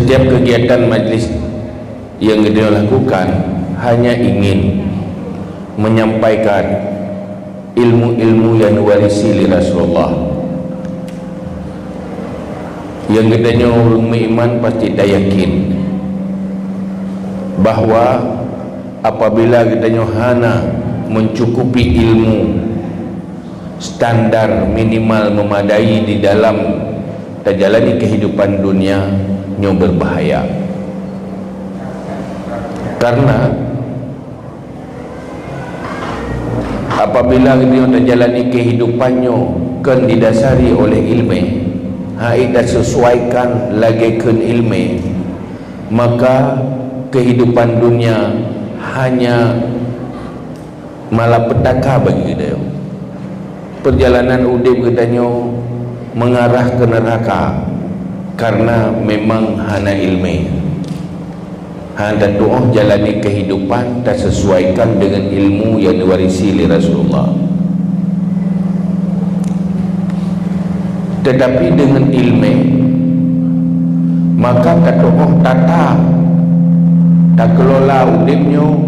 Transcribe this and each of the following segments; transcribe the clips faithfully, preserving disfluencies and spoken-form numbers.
Setiap kegiatan majlis yang kita lakukan hanya ingin menyampaikan ilmu-ilmu yang diwarisi oleh Rasulullah. Yang kita nyoe ureuëng meuiman pasti tayakin bahwa apabila kita nyoe hana mencukupi ilmu standar minimal memadai di dalam tajalani kehidupan dunia, nyoe berbahaya. Karena apabila nyoe tajalani kehidupan nyoe kon didasari oleh ilmu, hai tasesuaikan lagée kheun ilmu, maka kehidupan dunia hanya malapetaka bagi geutanyoe. Perjalanan udeb geutanyoe mengarah ke neraka karena memang hana ilmu. Hana tuoh jalani kehidupan tasesuaikan dengan ilmu yang diwarisi oleh Rasulullah. Tetapi dengan ilmu, maka tatuoh tata takelola udeb nyoe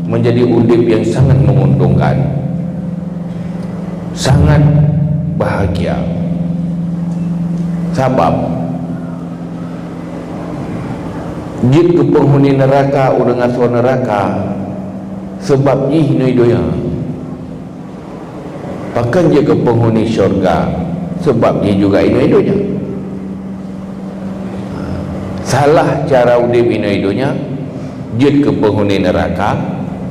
menjadi udeb yang sangat menguntungkan, sangat bahagia. Sabab jeuet keu penghuni neraka ureuëng asoe neraka, sebab jih nui donya. Pakon jeuet keu penghuni syurga, sebab jih juga inui donya. Salah cara udeb inui donya, jeuet keu penghuni neraka,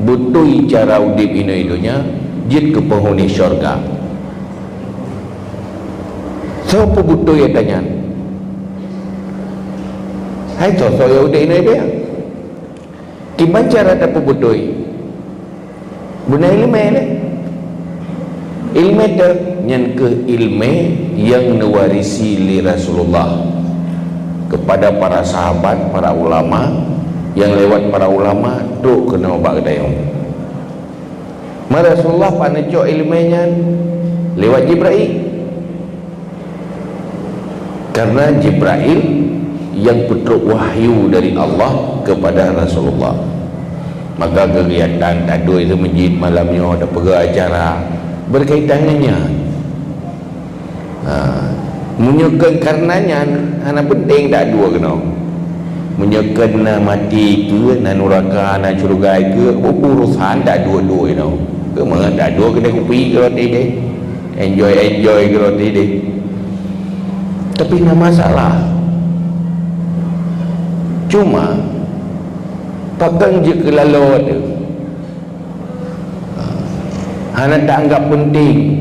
beutôi cara udeb inui donya, jeuet keu penghuni syurga. Soe peubeutôi ata nyan? Hai soe-soe nyang udeb inui donya? Kiban cara tapeubeutôi? Beuna iéleumé lé. Iéleumé teuh nyan kheueh iéleumé nyang neuwarisi lé Rasulullah kepada para sahabat, para ulama, nyang lewat para ulama trok keunoe bak geutanyoe. Ma Rasulullah pat neucok iéleumé nyan? Lewat Jibrail. Karena Jibrail yang peutrok wahyu dari Allah kepada Rasulullah. Maka kegiatan taduek di masjid malam nyoe, tapeugah acara berkaitan dengan nyan. Ha, meunyoe kon karena nyan, hana penting taduek keunoe. Meunyoe kon na maté keue, na nuraka, na syeuruga keue, urusan taduek-duek keunoe. Keumeung taduek keunoe kupi keudroe teuh deh. Enjoy-enjoy keudroe teuh deh. Tapi na masalah. Cuma, pakon jeuet keu laloe teuh. Hana taanggap penting.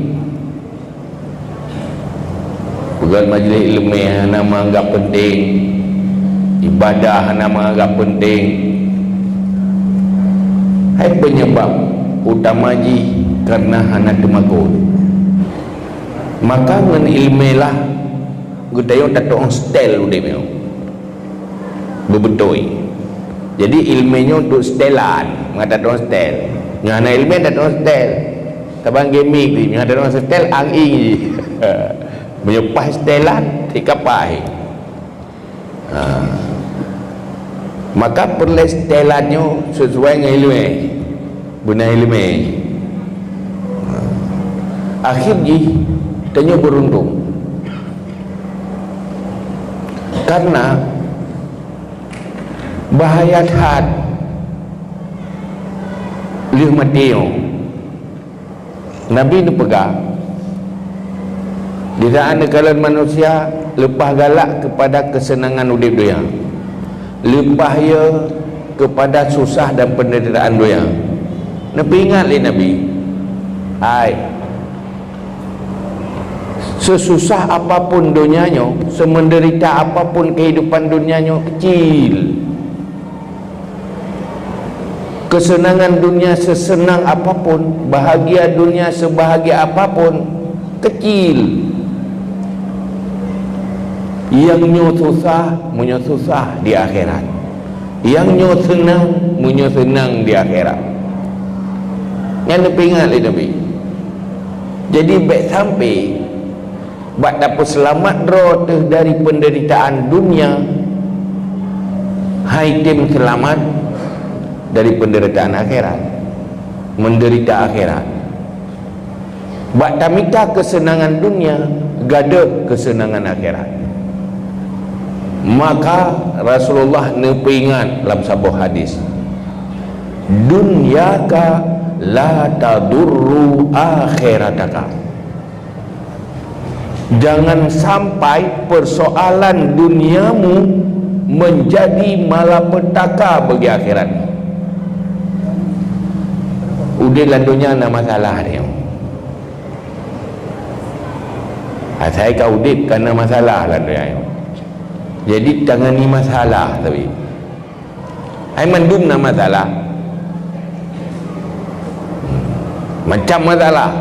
Peugét majlis iéleumé hana meunganggap penting, ibadah hana meunganggap penting. Hai peunyeubab utama jih kareuna hana teumakot. Maka ngon iéleumé lah geutanyoe tatu'oh seutèl udeb nyoe. Beubeutôi. Jadi, iéleumé nyoe untuk seutèlan, meunan tatu'oh seutèl. Nyoe hana iéleumé tatu'oh seutèl. Saban geumiet jih, nyoe tatu'oh seutèl, ang-ing jih. Meunyoe paih seutèlan, cit ka paih. Ha. Maka peureulèe seutèlan nyoe sisuai ngon iéleumé. Beuna iéleumé. Akhé jih, tanyoe beuruntung. Kareuna bahaya that lheueh maté nyoe. Nabi neupeugah, di saát neukalon manusia leupah galak keupada keuseunangan udeb donya, leupah ye keupada susah dan peundeuritaan donya. Neupeuingat lé Nabi, hai, seususah apapun donya nyoe, seumeudeurita apapun keuhidupan donya nyoe, keucil. Keuseunangan dunia seuseunang apapun, bahagia dunia seubahagia apapun, keucil. Nyang nyoe susah, meunyoe susah di akhirat. Nyang nyoe seunang, meunyoe seunang di akhirat. Nyan neupeuingat lé Nabi. Jadi, bèk sampai bak tapeuseulamat droe teuh dari peundeuritaan dunia, Hai tem seulamat dari penderitaan akhirat, menderita akhirat. Bak tamita keuseunangan dunia, gadôh keuseunangan akhirat. Maka Rasulullah neupeuingat lam saboh hadis, "Dunyaka la tadurru akhirataka." Jangan sampai persoalan duniamu menjadi malapetaka bagi akhirat. Udeb lam donya na masalah dia. Asai ka udeb ka na masalah lam donya. Jadi tangani masalah tapi. Hai mandum na masalah. Macam masalah.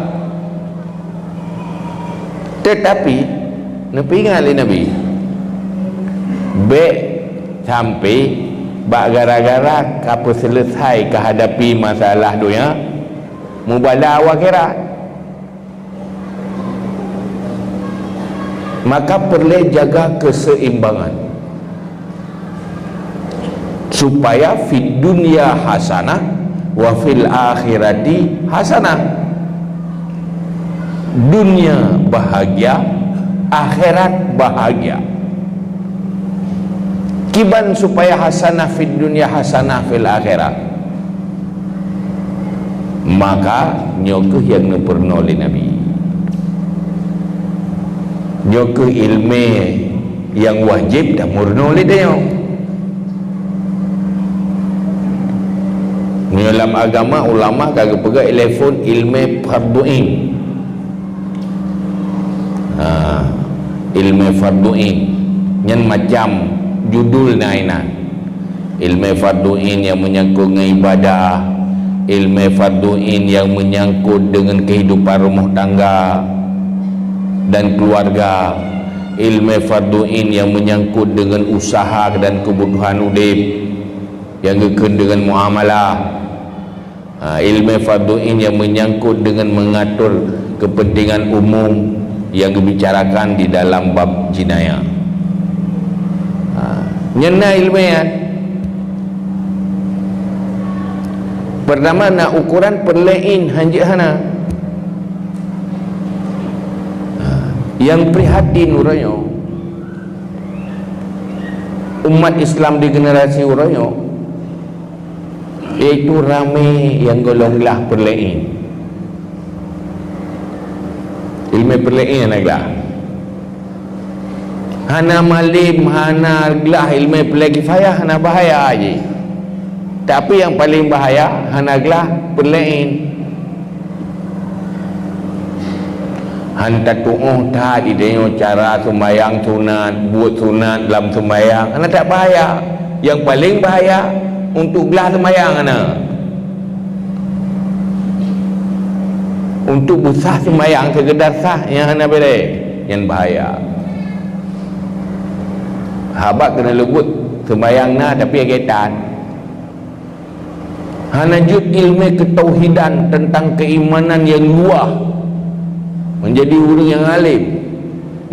Tetapi neupeuingat lé Nabi, bèk sampai bak gara-gara ka peuseuleusai ka hadapi masalah donya, mubala u akhirat. Maka peureulée jaga keuseimbangan, supaya fid dunya hasanah wa fil akhirati hasanah. Dunia bahagia, akhirat bahagia. Kiban supaya hasanah fid dunya hasanah fil akhirah? Maka nyoe kheueh nyang neupeurunoe lé Nabi. Nyoe kheueh ileumèe nyang wajéb tameurunoe lé tanyoe. Meunyoe lam agama, ulama ka geupeugah ileumèe fardhu ain. Ha, ileumèe fardhu ain nyan macam judul na inan. Ileumèe fardhu ain nyang meunyangkot ngon ibadah, ileumèe fardhu ain nyang meunyangkot deungon keuhidupan rumoh tangga dan keuluwarga, ileumèe fardhu ain nyang meunyangkot deungon useuha dan keubutuhan udeb nyang geukheun deungon muamalah. Ha, ileumèe fardhu ain nyang meunyangkot deungon meungatur keupeuntengan umum nyang geubicarakan di dalam bab jinayah. Ha, nyan na ileumèe nyan. Peurtama na ukoran peureulée ain hanjeuet hana. Ha, nyang prihatin uroe nyoe, umat Islam di generasi uroe nyoe, yaitu ramé nyang golom glah peureulée ain. Ileumèe peureulée ain hana glah. Hana malem, hana glah ileumèe peureulée kifayah, hana bahaya jih. Tapi nyang paleng bahaya, hana glah peureulée ain. Han tatuoh that di tanyoe cara seumayang sunat, buet sunat lam seumayang, hana that bahaya. Nyang paleng bahaya untuk glah seumayang hana. Untuk beusah seumayang seukeudar sah nyang hana béré, nyan bahaya. Haba keuneuk leubuet seumayang na tapi agétan. Hana jeuet ileumèe keutauhidan teuntang keuimanan nyang luwah, meunjadi ureuëng nyang além,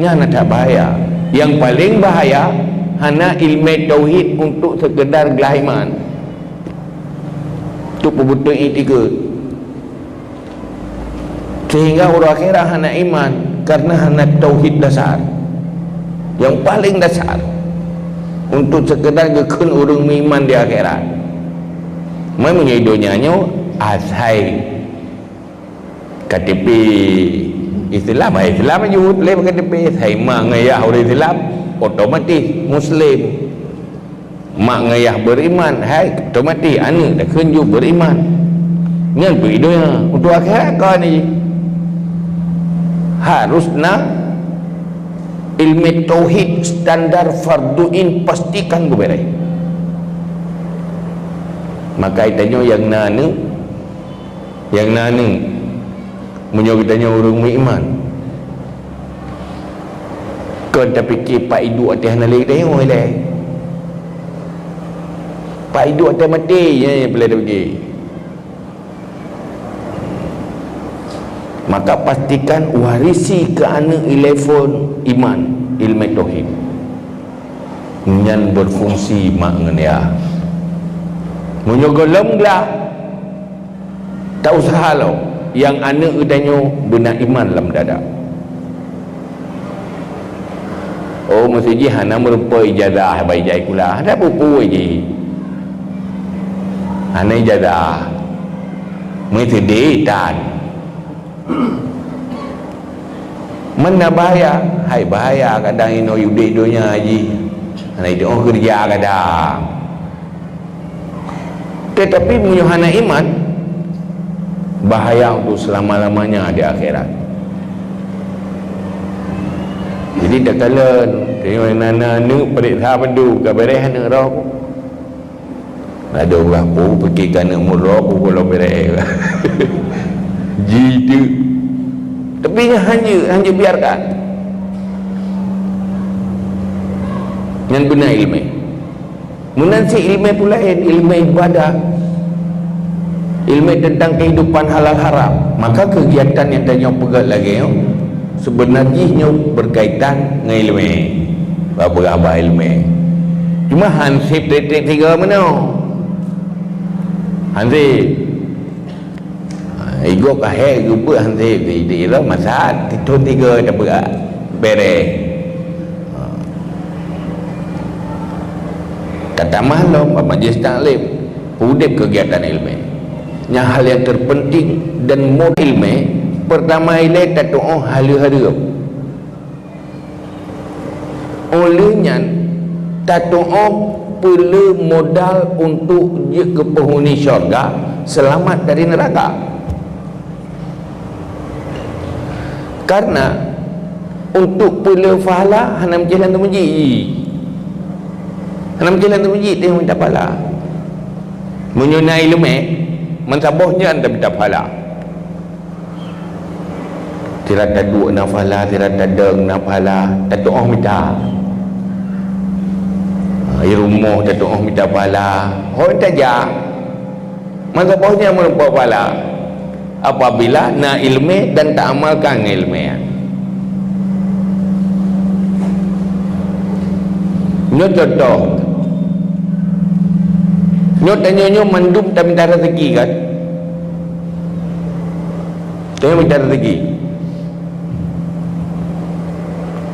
nyan hana that bahaya. Nyang paleng bahaya hana ileumèe tauhid untuk seukeudar glah iman, untuk peubeutôi iktikeuet. Sehingga ureuëng akhirat hana iman karena hana tauhid dasar. Nyang paleng dasar untuk seukeudar geukheun ureuëng meuiman di akhirat. Meunyoe donya nyoe asai K T P Islam, hai Islam jeuet lé K T P, asai ma ngon yah ureuëng Islam, otomatis Muslim. Mak ngon yah beriman, hai, otomatis aneuëk takheun jeuet beriman. Nyan peuet donya, untuk akhirat kon jih. Harus na ilmu tauhid standar fardhu ain pastikan geubéré. Maka tanyoe nyang na aneuëk, nyang na aneuëk, meunyoe geutanyoe ureuëng meuiman, kon tapike pak iduek até hana lé tanyoe ilée. Pak iduek até maté, nyan nyang peureulée tapike. Maka pastikan warisi keu aneuëk ilée phon iman, ilmu tauhid. Nyan berfungsi mak ngon yah. Meunyoe gohlom glah, tak usah lom, nyang aneuk geutanyoe beuna iman lam dada. Oh, meusti jih hana meurumpok ijazah bak ijai kula. Hana peue-peue jih. Hana ijazah. Meuseudeh tan. Mana bahaya? Hai bahaya kadang inoe udeb donya jih. Hana itu'oh keureuja kadang. Tetapi meunyoe hana iman, bahaya untuk selama-lamanya di akhirat. Jadi takalon, tengok na, na aneuk peuriksa bandum, ka beres aneuk roh. Ada ureueng pun pikir ka aneuk muda pun belum beres. Ji tu. Tapi nyan hana, hana biarkan. Nyan beuna ileumèe. Meunan cit ileumèe pun laén, ileumèe ibadah, ileumèe tentang kehidupan halal haram. Maka kegiatan nyang tanyoe peugöt lagèe nyoe, seubeuna jih nyoe beukaitan ngon ileumèe. Bak peugah bak ileumèe. Cuma hansép trép-trép tiga meunoe. Hansép. Ha, igob kahé geubeuet hansép di, di, di masa titun tiga tabeuet beres. Ha. Tatamah lom bak majlis taklim, udeb kegiatan ileumèe. Nyang hal nyang terpenting dan modal ileumèe, pertama ilèe tatu'oh haleue hareuem. Óh lheueh nyan, tatu'oh peue le modal untuk jeuet keu penghuni syurga, seulamat dari neuraka. Karena untuk peue le pahala hana meucéh lam teumeuji. Hana meucéh lam teumeuji teuh mita pahala. Meunyoe na ileumèe, meusaboh nyan tamita pahala. Sira taduek na pahala, sira tadong na pahala, tatu'oh mita. Ha, i rumoh tatu'oh mita pahala. Ho tajak, meusaboh nyan meurumpok pahala. Apabila na ileumèe dan taamalkan ngon ileumèe nyan. Nyoe contoh. Nyoe tanyoe nyoe mandum tamita raseuki kan? Tanyoe mita raseuki.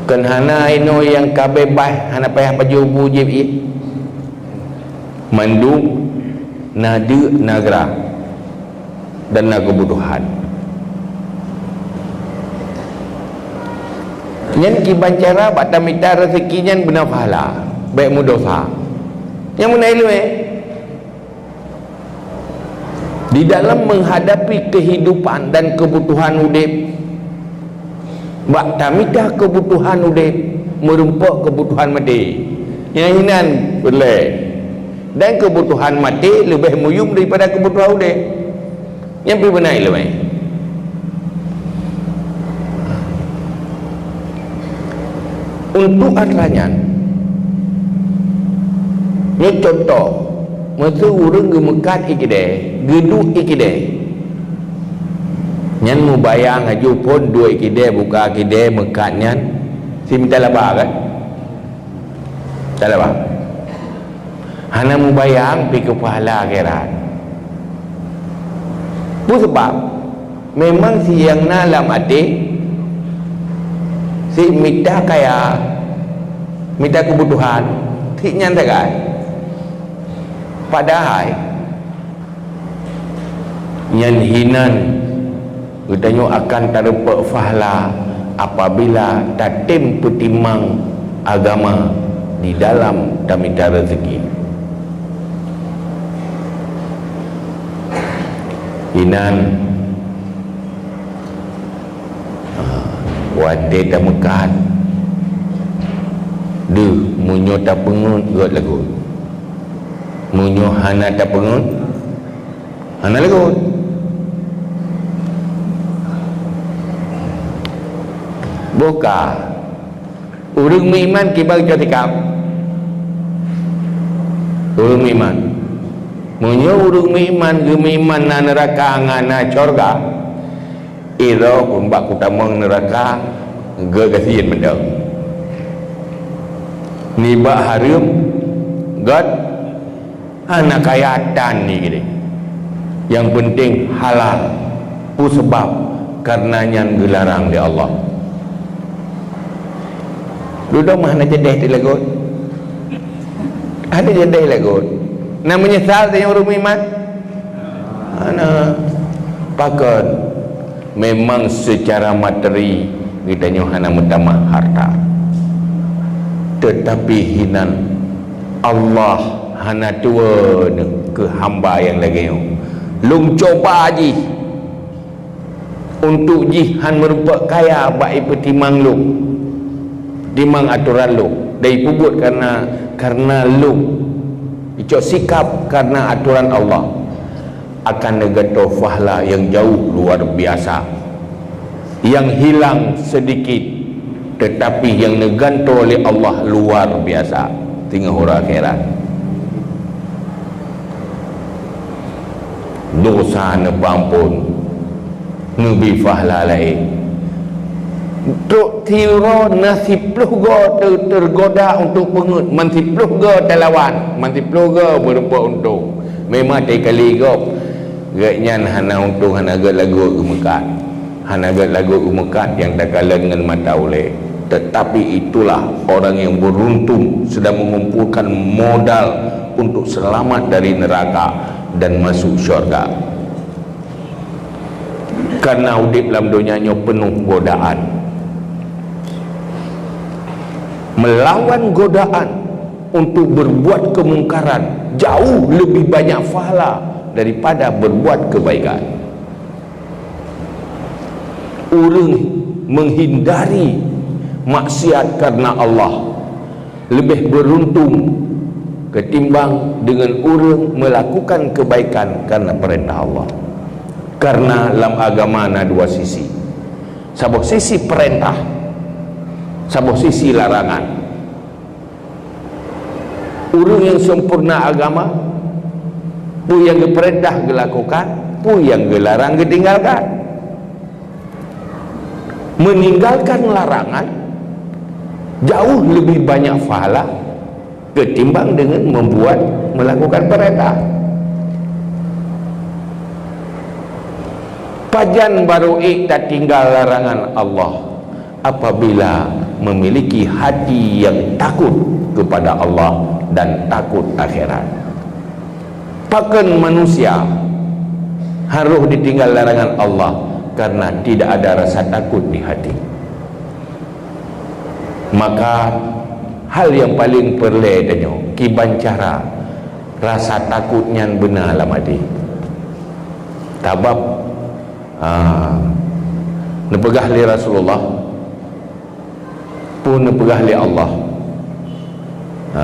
Kon hana inoe nyang ka beubaih, hana payah pajoh bu jieb ié. Mandum na deuk na gra dan na keubutuhan. Nyan kiban cara bak tamita raseuki nyan beuna pahala, bèk meudosa. Nyang beuna ileumèe. Di dalam menghadapi kehidupan dan kebutuhan udeb, bak tamita keubutuhan udeb meurumpok keubutuhan maté. Nyang hinan peureulèe. Dan keubutuhan maté leubeh meuyum daripada keubutuhan udeb. Nyan pih beuna ileumèe. Untuk atra nyan, nyoe contoh, meuseu ureueng geumeukat i keudè, geuduek i keudè. Nyan mubayang laju phôn duek i keudè, buka keudè, meukat nyan, si mita laba kan? Mita laba. Hana mubayang pih keu pahala akhirat. Peue sabab? Memang si nyang na lam até, si mita kaya, mita keubutuhan, si nyan sagai. Padahai, nyan hinan geutanyoe akan tareupok pahala apabila tatem peutimang agama di dalam tamita raseuki. Inan, ha, watèe tameukat, deuh, meunyoe tapeungeut, gèt lagot. Meunyoe hana tapeungeut, hana lagot. Boh ka. Ureueng meuiman kiban geucok sikap. Ureueng meuiman. Meunyoe ureueng meuiman geumeuiman na neuraka ngon na syeuruga, i droe keu bak kutamong neuraka, geugasien mantong. Nibak hareuem, gét, hana kayatan ni gini. Nyang penting halal. Peue sabab? Karena nyan geularang lé Allah. Dudoe mah hana jadeh teuh lagot. Hana jadeh lagot. Na meunyeusal teuh nyang ureueng meuiman? Hana. Pakon? Memang seucara materi geutanyoe hana meutamah hareuta. Teutapi hinan Allah hana tuwoe neuh keu hamba nyang lagée nyoe. Lôn cuba jih untuk jih hán meurumpok kaya bak ipeutimang lôn, timang atoran lôn, dan ipeubuet karena, karena lôn, icok sikap karena atoran Allah. Akan neugantoe pahala nyang jauh luar biasa. Nyang hilang sedikit, teutapi nyang neugantoe lé Allah luar biasa teungoh uroe akhirat. Dosa neupeuamphon, neubi pahala laén. Trok sidroe na siploh goe teu-, teugoda untuk peungeuet, man siploh goe talawan, man siploh goe meurumpok untông. Memang teuka lé gob, gobnyan hana untông, hana gét lagot geumeukat. Hana gét lagot geumeukat nyang takalon ngon mata ulée. Tetapi itulah orang yang beruntung sedang mengumpulkan modal untuk selamat dari neraka dan masuk syurga. Karena udeb lam donya nyoe peunoh godaan. Melawan godaan untuk berbuat kemungkaran jauh lebih banyak pahala daripada berbuat kebaikan. Ureuëng menghindari maksiat karena Allah lebih beruntung ketimbang dengan ureuëng melakukan kebaikan karena perintah Allah. Karena lam agama na dua sisi. Saboh sisi perintah, saboh sisi larangan. Ureuëng nyang sempurna agama, peue nyang geupeurintah geulakukan, peue nyang geularang geutinggalkan. Meninggalkan larangan jauh lebih banyak pahala ketimbang dengan membuat, melakukan perintah. Pajan barô ék tatinggai larangan Allah? Apabila memiliki hati yang takut kepada Allah dan takut akhirat. Pakon manusia harôh ditinggai larangan Allah karena tidak ada rasa takut di hati. Maka hal yang paling peureulée tanyoe kiban cara rasa takut nyan beuna lam até. Sabab, ha, neupeugah lé Rasulullah, peue neupeugah lé Allah. Ha,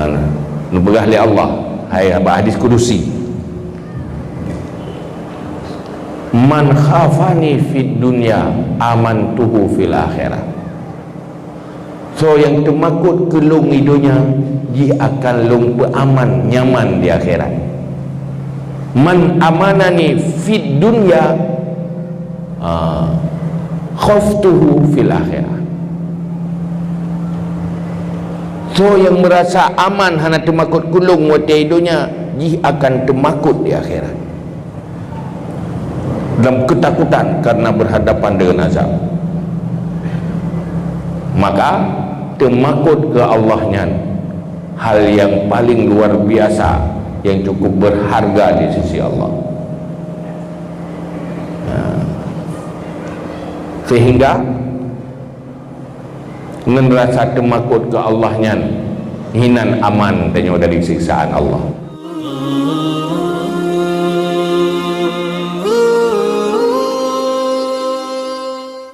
neupeugah lé Allah, hai bak hadis kudusi, "Man khafani fid dunya amantuhu fil akhirah." Soe nyang teumakot keu lôn i donya, jih akan lôn peuaman nyaman di akhirat. "Man amanani fid dunya, ah, khaftuhu fil akhirah." Soe nyang meurasa aman hana teumakot keu lôn watée i donya, jih akan teumakot di akhirat. Dalam ketakutan karena berhadapan dengan azab. Maka, teumakot keu Allah nyan hal yang paling luar biasa, yang cukup berharga di sisi Allah. Nah, sehingga ngon rasa teumakot keu Allah nyan, hinan aman tanyoe dari siksaan Allah.